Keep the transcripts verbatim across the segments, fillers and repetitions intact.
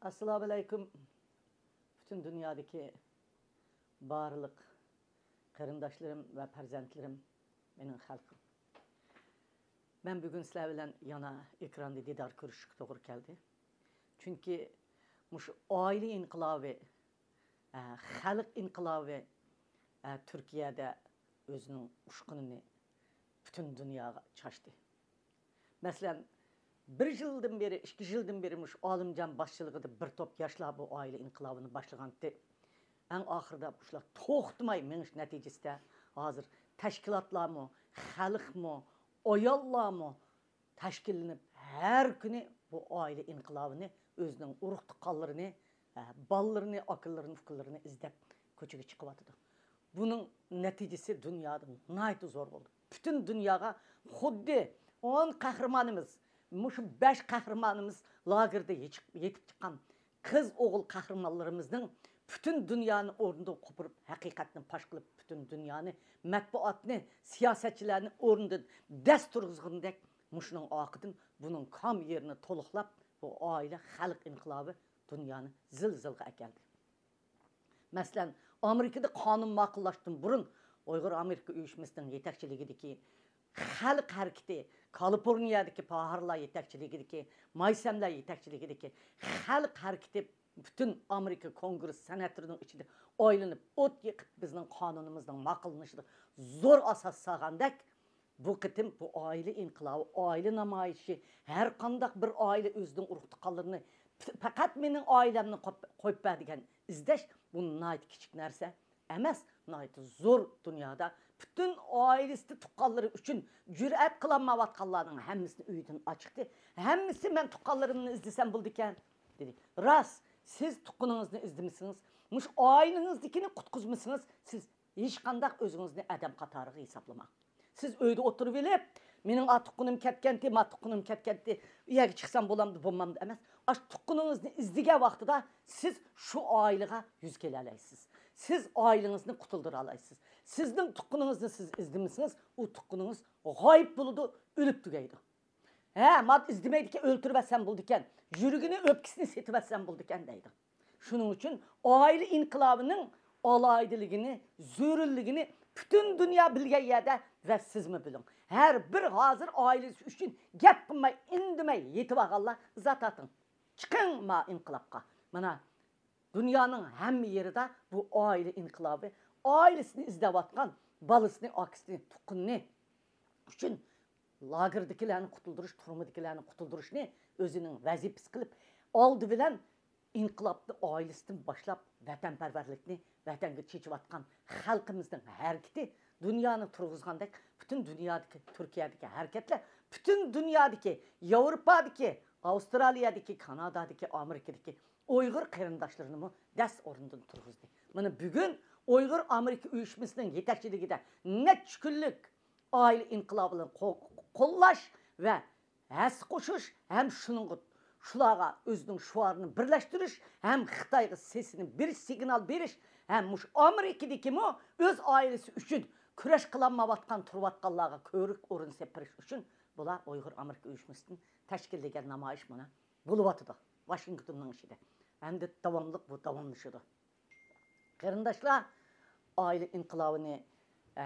ئەسسالامۇئەلەيكۇم. پۈتۈن دۇنيادىكى بارلىق قېرىنداشلىرىم ۋە پەرزەنتلىرىم، مېنىڭ خەلقىم. مەن بۈگۈن سىلەر بىلەن يەنە ئېكراندا دىدار كۆرۈشۈشكە توغرا كەلدى. چۈنكى مۇشۇ ئائىلە ئىنقىلابى، ئە، خەلق ئىنقىلابى، ئە، تۈركىيەدە ئۆزىنىڭ ئۇچقۇنىنى پۈتۈن دۇنياغا چاچتى. مەسىلەن، بىر يىلدىن بېرى، ئىككى يىلدىن بېرى مۇشۇ ئالىمجان باشچىلىقىدا بىر توپ ياشلار بۇ ئائىلە ئىنقىلابىنى باشلىغانتى. ئەڭ ئاخىرىدا مۇشۇلار توختىماي مېڭىش نەتىجىسىدە ھازىر تەشكىلاتلارمۇ، خەلقمۇ، ئاياللارمۇ تەشكىللىنىپ، ھەر كۈنى بۇ ئائىلە ئىنقىلابىنى، ئۆزىنىڭ ئۇرۇق تۇغقانلىرىنى، ئە، بالىلىرىنى، ئاكىلىرىنى، ئۇكىلىرىنى ئىزدەپ كوچىگە چىقىۋاتىدۇ. بۇنىڭ نەتىجىسى دۇنيادا ناھايىتى زور بولدى. پۈتۈن دۇنياغا خۇددى ئون قەھرىمانىمىز، مۇشۇ بەش قەھرىمانىمىز لاگېردا يېچىپ-، يېتىپ چىققان قىز ئوغۇل قەھرىمانلىرىمىزنىڭ پۈتۈن دۇنيانى ئورنىدىن قوپۇرۇپ، ھەقىقەتنى پاش قىلىپ، پۈتۈن دۇنيانى، مەتبۇئاتنى، سىياسەتچىلەرنى ئورنىدىن دەس تۇرغۇزغىنىدەك، مۇشۇنىڭ ئارقىدىن بۇنىڭ كام يېرىنى تولۇقلاپ، بۇ ئائىلە خەلق ئىنقىلابى دۇنيانى زىلزىلىگە ئەكەلدى. مەسىلەن، ئامېرىكىدا قانۇن ماقۇللاشتىن بۇرۇن ئۇيغۇر ئامېرىكا ئۇيۇشمىسىنىڭ يېتەكچىلىكىدىكى خەلق ھەرىكىتى، كالىفورنىيەدىكى پاھارلار يېتەكچىلىكىدىكى، مايسەملەر يېتەكچىلىكىدىكى خەلق ھەرىكىتى پۈتۈن ئامېرىكا كونگرېس سېناتورىنىڭ ئىچىدە ئايلىنىپ، ئوت يېقىپ، بىزنىڭ قانۇنىمىزنىڭ ماقۇللىنىشىدا زور ئاساس سالغاندەك، بۇ قېتىم بۇ ئائىلە ئىنقىلابى، ئائىلە نامايىشى، ھەر قانداق بىر ئائىلە ئۆزىنىڭ ئۇرۇق تۇغقانلىرىنى، پەقەت مېنىڭ ئائىلەمنى قوپ-، قويۇپ بەر دېگەن ئىزدەش، بۇ ناھايىتى كىچىك نەرسە ئەمەس، ناھايىتى زور دۇنيادا پۈتۈن ئائىلىسىدە تۇغقانلىرى ئۈچۈن جۈرئەت قىلالمايۋاتقانلارنىڭ ھەممىسىنى ئۆيىدىن ئاچىقتى. ھەممىسى مەن تۇغقانلىرىمنى ئىزدىسەم بولىدىكەن دېدى. راست، سىز تۇغقىنىڭىزنى ئىزدىمىسىڭىز، مۇشۇ ئائىلىڭىزدىكىنى قۇتقۇزمىسىڭىز، سىز ھېچقانداق ئۆزىڭىزنى ئادەم قاتارىغا ھېسابلىماڭ. سىز ئۆيدە ئولتۇرۇۋېلىپ، مېنىڭ ئا تۇغقىنىم كەتكەنتى، ما تۇغقىنىم كەتكەنتى، ئۇ يەرگە چىقسام بولامدۇ، بولمامدۇ ئەمەس. ئاشۇ تۇغقىنىڭىزنى ئىزدىگەن ۋاقتىدا سىز شۇ ئائىلىگە يۈز كېلەلەيسىز. سىز ئائىلىڭىزنى قۇتۇلدۇرالايسىز. سىزنىڭ تۇغقىنىڭىزنى سىز ئىزدىمىسىڭىز، ئۇ تۇغقىنىڭىز غايىب بولىدۇ، ئۆلۈپ تۈگەيدۇ. ھە، مانا ئىزدىمەيدىكەن، ئۆلتۈرۈۋەتسەم بولىدىكەن. يۈرىكىنى، ئۆپكىسىنى سېتىۋەتسەم بولىدىكەن دەيدۇ. شۇنىڭ ئۈچۈن ئائىلە ئىنقىلابىنىڭ ئالاھىدىلىكىنى، زۆرۈرلۈكىنى پۈتۈن دۇنيا بىلگەن يەردە ۋە سىزمۇ بىلىڭ. ھەر بىر ھازىر ئائىلىسى ئۈچۈن گەپ قىلماي، ئىندىمەي يېتىۋالغانلار ئىزا تارتىڭ. چىقىڭ ما ئىنقىلابقا. مانا دۇنيانىڭ ھەممە يېرىدا بۇ ئائىلە ئىنقىلابى، ئائىلىسىنى ئىزدەۋاتقان بالىسىنى، ئاكىسىنى، تۇغقىنىنى ئۈچۈن لاگېردىكىلەرنى قۇتۇلدۇرۇش، تۈرمىدىكىلەرنى قۇتۇلدۇرۇشنى ئۆزىنىڭ ۋەزىپىسى قىلىپ، ئالدى بىلەن ئىنقىلابنى ئائىلىسىدىن باشلاپ، ۋەتەنپەرۋەرلىكنى ۋەتەنگە چېچىۋاتقان خەلقىمىزنىڭ ھەرىكىتى دۇنيانى تۇرغۇزغاندەك، پۈتۈن دۇنيادىكى، تۈركىيەدىكى ھەرىكەتلەر پۈتۈن دۇنيادىكى، ياۋروپادىكى، ئاۋسترالىيەدىكى، كانادادىكى، ئامېرىكىدىكى ئۇيغۇر قېرىنداشلىرىنىمۇ دەس ئورنىدىن تۇرغۇزدى. مانا بۈگۈن ئۇيغۇر ئامېرىكا ئۇيۇشمىسىنىڭ يېتەكچىلىكىدە نەچچە كۈنلۈك ئائىلە ئىنقىلابىنى قو-، قوللاش ۋە ھەسسە قوشۇش ھەم شۇنىڭغا، شۇلارغا ئۆزىنىڭ شوئارىنى بىرلەشتۈرۈش ھەم خىتايغا سېسىنى بېرىش، سىگنال بېرىش ھەم مۇشۇ ئامېرىكىدىكىمۇ ئۆز ئائىلىسى ئۈچۈن كۈرەش قىلالمايۋاتقان، تۇرۇۋاتقانلارغا كۆۋرۈك ئورۇن سېلىپ بېرىش ئۈچۈن بۇلار ئۇيغۇر ئامېرىكا ئۇيۇشمىسىدىن تەشكىللىگەن نامايىش مانا بولۇۋاتىدۇ ۋاشىنگتوننىڭ ئىچىدە. ئەمدى داۋاملىق بۇ داۋاملىشىدۇ. قېرىنداشلار، ئائىلە ئىنقىلابىنى، ئە،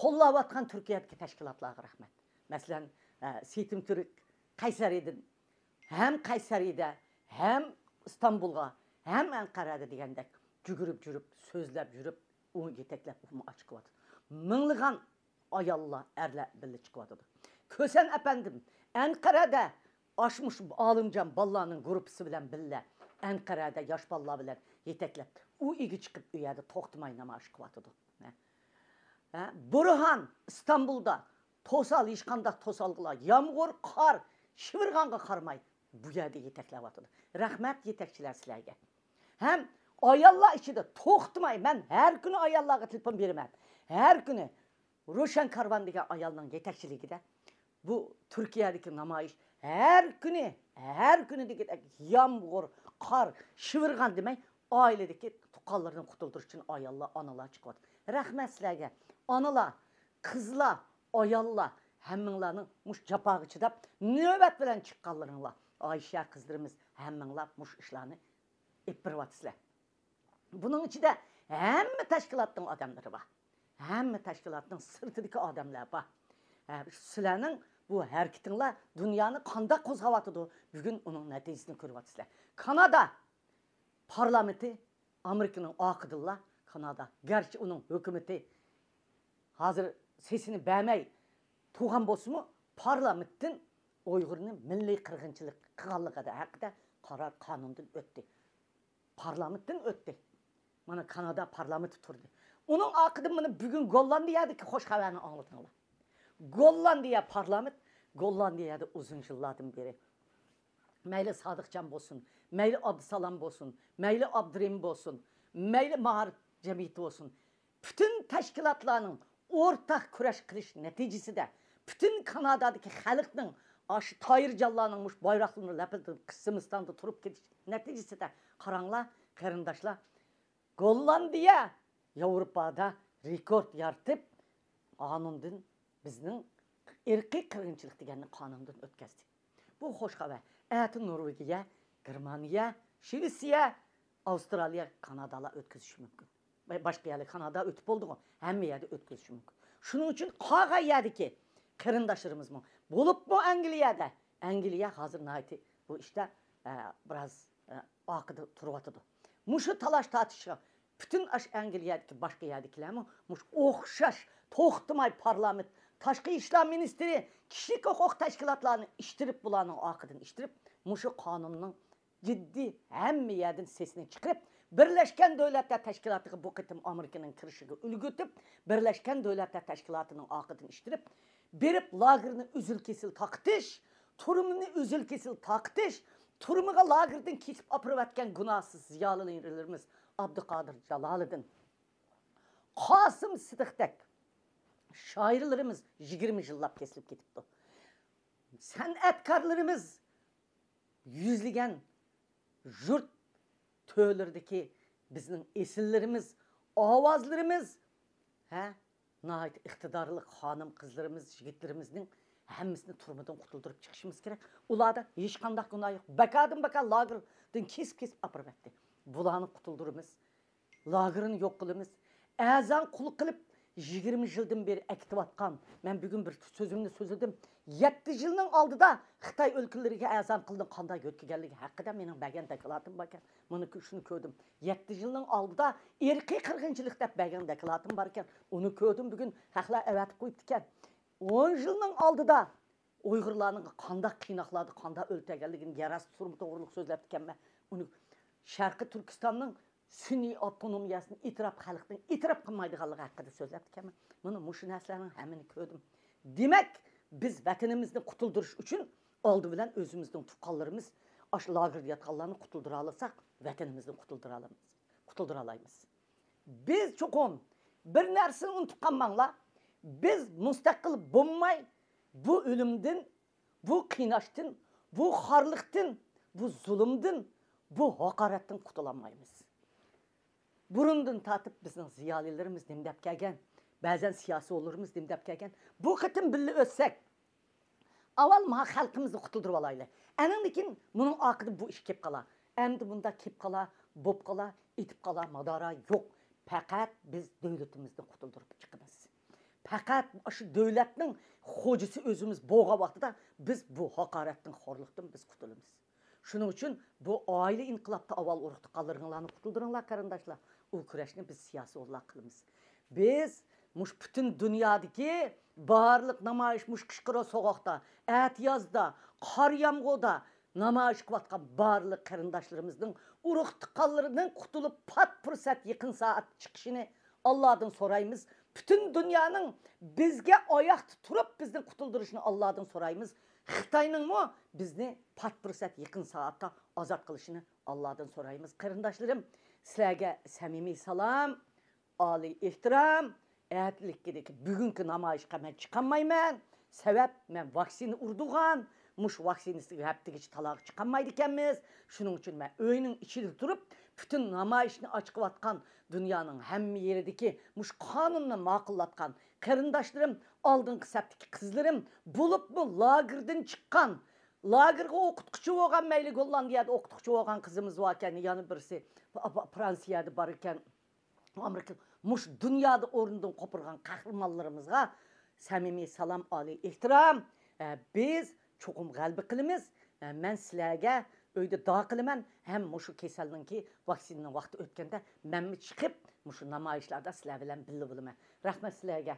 قوللاۋاتقان تۈركىيەدىكى تەشكىلاتلارغا رەھمەت. مەسىلەن، ئە، سېيتىم تۈرك قەيسەرىدىن، ھەم قەيسەرىدە، ھەم ئىستانبۇلغا، ھەم ئەنقەرەدە دېگەندەك يۈگۈرۈپ يۈرۈپ، سۆزلەپ يۈرۈپ، ئۇ يېتەكلەپ ئۇمۇ ئاچىقىۋاتىدۇ. مىڭلىغان ئاياللار، ئەرلەر بىللە چىقىۋاتىدۇ. كۆسەن ئەپەندىم، ئەنقەرەدە ئاشمۇش ئالىمجان بالىلارنىڭ گۇرۇپپىسى بىلەن بىللە، ئەنقەرەدە ياش بالىلار بىلەن يېتەكلەپ، ئۇ ئىگە چىقىپ، ئۇ يەردە توختىماي نامايىش قىلىۋاتىدۇ. ھە؟ ھە؟ بۇرھان ئىستانبۇلدا توسال، ھېچقانداق توسالغۇلار، يامغۇر، قار، شىۋىرغانغا قارىماي، بۇ يەردە يېتەكلەۋاتىدۇ. رەھمەت يېتەكچىلەر سىلەرگە. ھەم ئاياللار ئىچىدە توختىماي، مەن ھەر كۈنى ئاياللارغا تېلېفون بېرىمەن. ھەر كۈنى روشەن كارۋان دېگەن ئايالنىڭ يېتەكچىلىكىدە بۇ تۈركىيەدىكى نامايىش ھەر كۈنى، ھەر كۈنى دېگۈدەك يامغۇر، قار، شىۋىرغان دېمەي، ئائىلىدىكى تۇغقانلىرىنى قۇتۇلدۇرۇش ئۈچۈن ئاياللار، ئانىلار چىقىۋاتىدۇ. رەھمەت سىلەرگە. ئانىلار، قىزلار، ئاياللار، ھەممىڭلارنىڭ مۇشۇ جاپاغا چىداپ، نۆۋەت بىلەن چىققانلىرىڭلار. ئايشە قىزلىرىمىز، ھەممىڭلار مۇشۇ ئىشلارنى ئېلىپ بېرىۋاتىسىلەر. بۇنىڭ ئىچىدە ھەممە تەشكىلاتنىڭ ئادەملىرى بار. ھەممە تەشكىلاتنىڭ سىرتىدىكى ئادەملەر بار. ھە، سىلەرنىڭ بۇ ھەرىكىتىڭلار دۇنيانى قانداق قوزغاۋاتىدۇ، بۈگۈن ئۇنىڭ نەتىجىسىنى كۆرۈۋاتىسىلەر. كانادا پارلامېنتى ئامېرىكىنىڭ ئارقىدىنلا، كانادا، گەرچە ئۇنىڭ ھۆكۈمىتى ھازىر سېسىنى بەرمەي تۇرغان بولسىمۇ، پارلامېنتتىن ئۇيغۇرنى مىللىي قىرغىنچىلىق قىلغانلىقى ھەققىدە قارار قانۇندىن ئۆتتى. پارلامېنتتىن ئۆتتى. مانا كانادا پارلامېنتى تۇردى. ئۇنىڭ ئارقىدىن مانا بۈگۈن گوللاندىيەدىكى خوش خەۋەرنى ئاڭلىدىڭلار. گوللاندىيە پارلامېنت، گوللاندىيەدە ئۇزۇن يىللاردىن بېرى مەيلى سادىقجان بولسۇن، مەيلى ئابدۇسالام بولسۇن، مەيلى ئابدۇرېھىم بولسۇن، مەيلى مائارىپ جەمئىيىتى بولسۇن، پۈتۈن تەشكىلاتلارنىڭ ئورتاق كۈرەش قىلىش نەتىجىسىدە، پۈتۈن كانادادىكى خەلقنىڭ ئاشۇ تايىرجانلارنىڭ مۇشۇ بايراقلىرىنى لەپىلدىتىپ قىسىمىستاندا تۇرۇپ كېتىش نەتىجىسىدە قاراڭلار، قېرىنداشلار، گوللاندىيە ياۋروپادا رېكورت يارىتىپ، قانۇندىن بىزنىڭ ئىرقىي قىرغىنچىلىق دېگەننى قانۇندىن ئۆتكۈزدى. بۇ خوش خەۋەر. ئەتە نورۋېگىيە، گېرمانىيە، شىۋېتسىيە، ئاۋسترالىيە، كانادالار ئۆتكۈزۈشى مۇمكىن. باشقا يەرلەر، كانادا ئۆتۈپ بولدىغۇ، ھەممە يەردە ئۆتكۈزۈشى مۇمكىن. شۇنىڭ ئۈچۈن قالغان يەردىكى قېرىنداشلىرىمىزمۇ، بولۇپمۇ ئەنگلىيەدە، ئەنگلىيە ھازىر ناھايىتى بۇ ئىشتا، ئە، بىراز، ئە، ئارقىدا تۇرۇۋاتىدۇ. مۇشۇ تالاش تارتىشقا پۈتۈن ئاش ئەنگلىيەدىكى باشقا يەردىكىلەرمۇ مۇشۇ ئوخشاش توختىماي پارلامېنت، تاشقى ئىشلار مىنىستىرى، كىشىلىك ھوقۇق تەشكىلاتلارنى ئىشتىرىپ، بۇلارنىڭ ئارقىدىن ئىشتىرىپ، مۇشۇ قانۇننىڭ جىددىي ھەممە يەردىن سېسىنى چىقىرىپ، بىرلەشكەن دۆلەتلەر تەشكىلاتىغا بۇ قېتىم ئامېرىكىنىڭ كىرىشىگە ئۈلگۈتۈپ، بىرلەشكەن دۆلەتلەر تەشكىلاتىنىڭ ئارقىدىن ئىشتىرىپ، بېرىپ لاگېرنى ئۈزۈل-كېسىل تاقىتىش، تۈرمىنى ئۈزۈل-كېسىل تاقىتىش، تۈرمىگە لاگېردىن كېسىپ ئاپىرىۋەتكەن گۇناھسىز زىيالىيلىرىمىز ئابدۇقادىر جالالىدىن، قاسىم سىدىقتەك شائىرلىرىمىز يىگىرمە يىللاپ كېسىلىپ كېتىپتۇ. سەنئەتكارلىرىمىز يۈزلىگەن يۇرت تۆرلىرىدىكى بىزنىڭ ئېسىللىرىمىز، ئاۋازلىرىمىز، ھە، ناھايىتى ئىقتىدارلىق خانىم قىزلىرىمىز، يىگىتلىرىمىزنىڭ ھەممىسىنى تۈرمىدىن قۇتۇلدۇرۇپ چىقىشىمىز كېرەك. ئۇلاردا ھېچقانداق گۇناھ يوق. بەكاردىن بەكار لاگېردىن كېسىپ كېسىپ ئاپىرىۋەتتى. بۇلارنى قۇتۇلدۇرىمىز. لاگېرنى يوق قىلىمىز. ئەرزان قۇل قىلىپ يىگىرمە يىلدىن بېرى ئەكېتىۋاتقان، مەن بۈگۈن بىر سۆزۈمنى سۆزلىدىم. يەتتە يىلنىڭ ئالدىدا خىتاي ئۆلكىلىرىگە ئەرزان قۇلنى قانداق يۆتكىگەنلىكى ھەققىدە مېنىڭ بەرگەن دوكلاتىم باركەن. مانا شۇنى كۆردۈم. يەتتە يىلنىڭ ئالدىدا ئىرقىي قىرغىنچىلىق دەپ بەرگەن دوكلاتىم باركەن. ئۇنى كۆردۈم بۈگۈن، ھەقلەر ئەۋەتىپ قويۇپتىكەن. ئون يىلنىڭ ئالدىدا ئۇيغۇرلارنىڭ قانداق قىيناقلاردا، قانداق ئۆلتۈرگەنلىكىنى يەر ئاستى تۈرمە توغرىلىق سۆزلەپتىكەنمەن. ئۇنى شەرقىي تۈركىستاننىڭ سۈنئىي ئاپتونومىيەسىنى ئېتىراپ، خەلقنىڭ ئېتىراپ قىلمايدىغانلىقى ھەققىدە سۆزلەپتىكەنمەن. مانا مۇشۇ نەرسىلەرنىڭ ھەممىنى كۆردۈم. دېمەك، بىز ۋەتىنىمىزنى قۇتۇلدۇرۇش ئۈچۈن ئالدى بىلەن ئۆزىمىزنىڭ تۇغقانلىرىمىز، ئاشۇ لاگېردا ياتقانلارنى قۇتۇلدۇرالىساق، ۋەتىنىمىزنى قۇتۇلدۇرالايمىز. قۇتۇلدۇرالايمىز. بىز چوقۇم بىر نەرسىنى ئۇنتۇپ قالماڭلار. بىز مۇستەقىل بولماي، بۇ ئۆلۈمدىن، بۇ قىيناشتىن، بۇ خارلىقتىن، بۇ زۇلۇمدىن، بۇ ھاقارەتتىن قۇتۇلالمايمىز. بۇرۇندىن تارتىپ بىزنىڭ زىيالىيلىرىمىز نېمە دەپ كەلگەن، بەزەن سىياسىيونلىرىمىز نېمە دەپ كەلگەن، بۇ قېتىم بىللە ئۆتسەك، ئاۋۋال مانا خەلقىمىزنى قۇتۇلدۇرۇۋالايلى. ئەنىڭدىن كېيىن بۇنىڭ ئارقىدىن بۇ ئىش كېلىپ قالا. ئەمدى بۇنداق كېلىپ قالا، بوپ قالا، ئېتىپ قالا، مادارا يوق. پەقەت بىز دۆلىتىمىزنى قۇتۇلدۇرۇپ چىقىمىز. پەقەت شۇ دۆلەتنىڭ خوجىسى ئۆزىمىز بولغان ۋاقتىدا بىز بۇ ھاقارەتتىن، خورلۇقتىن بىز قۇتۇلىمىز. شۇنىڭ ئۈچۈن بۇ ئائىلە ئىنقىلابتا ئاۋۋال ئۇرۇق تۇغقانلىرىڭلارنى قۇتۇلدۇرۇڭلار، قېرىنداشلار. ئۇ كۈرەشنى بىز سىياسىيونلار قىلىمىز. بىز مۇشۇ پۈتۈن دۇنيادىكى بارلىق نامايىش، مۇشۇ قىچقۇرۇق سوغۇقتا، ئەتىيازدا، قار يامغۇردا نامايىش قىلىۋاتقان بارلىق قېرىنداشلىرىمىزنىڭ، ئۇرۇق تۇغقانلىرىنىڭ قۇتۇلۇپ پات پۇرسەت يېقىن سائەت چىقىشىنى ئاللادىن سورايمىز. پۈتۈن دۇنيانىڭ بىزگە ئاياقتا تۇرۇپ بىزنى قۇتۇلدۇرۇشىنى ئاللادىن سورايمىز. خىتاينىڭمۇ بىزنى پات پۇرسەت يېقىن سائەتتە ئازاد قىلىشىنى ئاللادىن سورايمىز. قېرىنداشلىرىم، سىلەرگە سەمىمىي سالام، ئالىي ئېھتىرام. ئەتىلىككىدىكى بۈگۈنكى نامايىشقا مەن چىقالمايمەن. سەۋەب، مەن ۋاكسىنا ئۇرىدىغان، مۇشۇ ۋاكسىنىسىغا ھەپتىگىچە تالاغا چىقالمايدىكەنمىز. شۇنىڭ ئۈچۈن مەن ئۆينىڭ ئىچىدە تۇرۇپ، پۈتۈن نامايىشنى ئاچىقىۋاتقان دۇنيانىڭ ھەممە يېرىدىكى مۇشۇ قانۇننى ماقۇللاتقان قېرىنداشلىرىم، ئالدىنقى سەپتىكى قىزلىرىم، بولۇپمۇ لاگېردىن چىققان لاگېرغا ئوقۇتقۇچى بولغان، مەيلى گوللاندىيەدە ئوقۇتقۇچى بولغان قىزىمىز باركەن، يەنە بىرسى ف-، ف-، فرانسىيەدە باركەن، ئامېرىكا، مۇشۇ دۇنيادا ئورنىدىن قوپۇرغان قەھرىمانلىرىمىزغا سەمىمىي سالام، ئالىي ئېھتىرام. ئە، بىز چوقۇم غەلىبە قىلىمىز. ئە، مەن سىلەرگە ئۆيدە دۇئا قىلىمەن ھەم مۇشۇ كېسەلنىڭكى ۋاكسىنىنىڭ ۋاقتى ئۆتكەندە مەنمۇ چىقىپ مۇشۇ نامايىشلاردا سىلەر بىلەن بىللە بولىمەن. رەھمەت سىلەرگە.